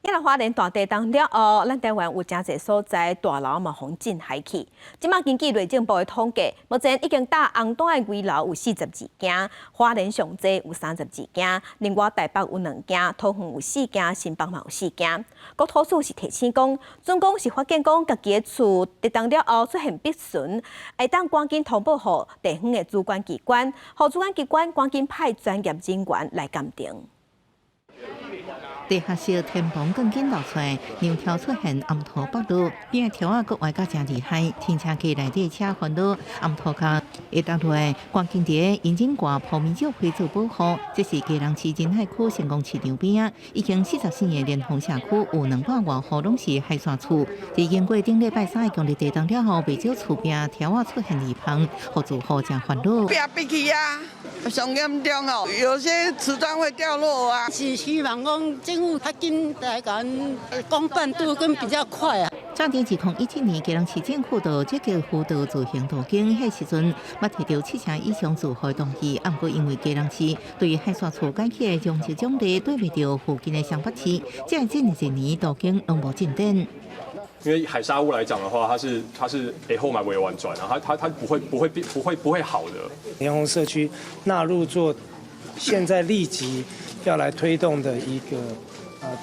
今花蓮大地震了後，咱台灣有誠濟所在大樓嘛予震海去。這馬根據內政部的統計，目前已經打紅單的危樓有42間，花蓮上濟有32間，另外台北有兩間，桃園有四間，新北嘛有四間。國土署是提醒講，準講是發現講家己的厝地震了後出現破損，會當趕緊通報予地方的主管機關，予主管機關趕緊派專業人員來鑑定。地下室天棚鋼筋落出來，梁柱出現凹凸剝落，邊仔柱仔閣歪甲誠厲害，停車格內底車翻倒，凹凸跤會落來，趕緊佇引擎蓋鋪棉石灰做保護。這是基隆市仁愛區成功市場邊仔，已經44年的連峰社區有200外戶攏是海線厝。佇經過頂禮拜三的強烈地震了後，袂少厝邊柱仔出現裂縫，予住戶誠煩惱。壁壁去啊，上嚴重哦，有些瓷磚會掉落啊。是希望講政府較緊來共講辦都更比較快啊。早佇2017年，基隆市政府就積極輔導自行都更，彼時陣捌提著七成以上住戶同意，毋過因為基隆市對海線厝改起的容積獎勵對袂著附近的雙北市，這這幾年都更攏無進展。因為海砂屋來講的話，它是會好嘛袂完全啊，它不會變不會好的。連宏社區納入做現在立即要來推動的一個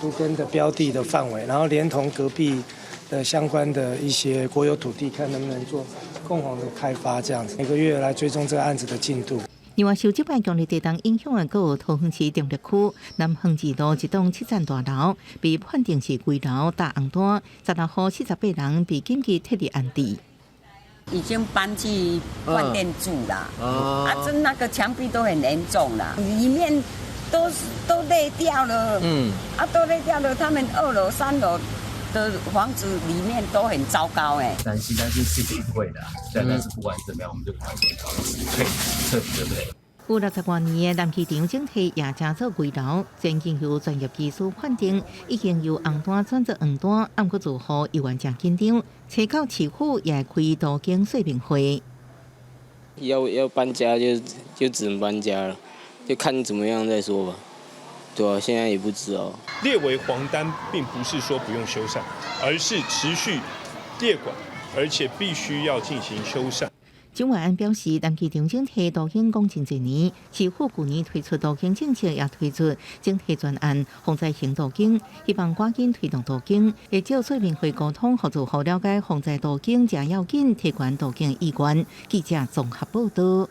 都更的標的的範圍，然後連同隔壁的相關的一些國有土地，看能不能做共同的開發，這樣子每個月來追蹤這個案子的進度。另外，受這擺強烈地震影響的，閣有桃園市中壢區南橫二路一棟七層大樓被判定是危樓打紅單，16戶48人被緊急撤離安置。已經搬去飯店住啦，啊，這那個牆壁都很嚴重啦，裡面都裂掉了，啊，都裂掉了，他們二樓、三樓的房子裡面都很糟糕哎。擔心擔心是一定會的，但是不管怎麼樣，我們就趕快先搞徹徹底，對不對？有60外年的南機場整體也成做危樓，前經由專業技師判定，已經由紅單轉做黃單，毋過住戶猶原誠緊張，揣到市府也會開都更說明會。要搬家就只能搬家了，就看怎麼樣再說吧。對啊，現在也不知道。列為黃單，並不是說不用修繕，而是持續列管，而且必須要進行修繕。蔣萬安表示，南機場整體都更講真濟年，市府舊年推出都更政策，也推出整體專案防災型都更，希望趕緊推動都更，會藉說明會溝通，予住戶了解防災都更誠要緊，提懸都更意願。記者綜合報道。